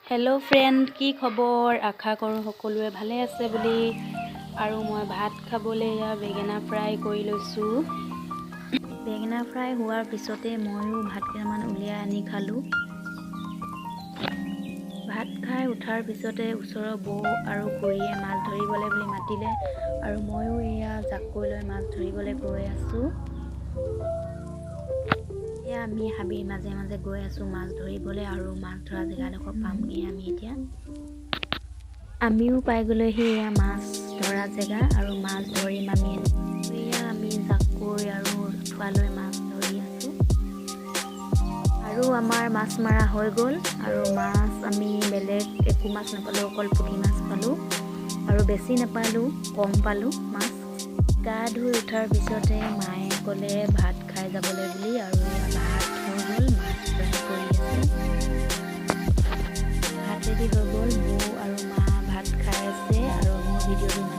Hello' friend, কি খবৰ? আশা কৰোঁ সকলোৱে ভালে আছে বুলি। আৰু মই ভাত খাবলৈ এয়া বেঙেনা ফ্ৰাই কৰি লৈছোঁ। বেঙেনা ফ্ৰাই হোৱাৰ পিছতে ময়ো ভাত কেইটামান উলিয়াই আনি খালোঁ। ভাত খাই উঠাৰ পিছতে ওচৰৰ বৌ আৰু খুৰীয়ে মাছ ধৰিবলৈ বুলি মাতিলে আৰু ময়ো এয়া জাকৈ লৈ মাছ ধৰিবলৈ গৈ আছোঁ। এয়া আমি হাবিৰ মাজে মাজে গৈ আছোঁ মাছ ধৰিবলৈ আৰু মাছ ধৰা জেগাডোখৰ পামগৈ আমি এতিয়া। আমিও পাই গ'লোহি এয়া মাছ ধৰা জেগা আৰু মাছ ধৰিম আমি। এয়া আমি জাকৈ আৰু আঠুৱা লৈ মাছ ধৰি আছোঁ আৰু আমাৰ মাছ মৰা হৈ গ'ল। আৰু মাছ আমি বেলেগ একো মাছ নাপালোঁ, অকল পুঠি মাছ পালোঁ আৰু বেছি নাপালোঁ, কম পালোঁ মাছ। গা ধুই উঠাৰ পিছতে মায়ে ক'লে ভাত খাই যাবলৈ বুলি আৰু এয়া ভাত হৈ গ'ল, মাছ ফ্ৰাই কৰি আছে। ভাত ৰেডি হৈ গ'ল, বৌ আৰু মা ভাত খাই আছে আৰু মোৰ ভিডিঅ'টো ইমানতে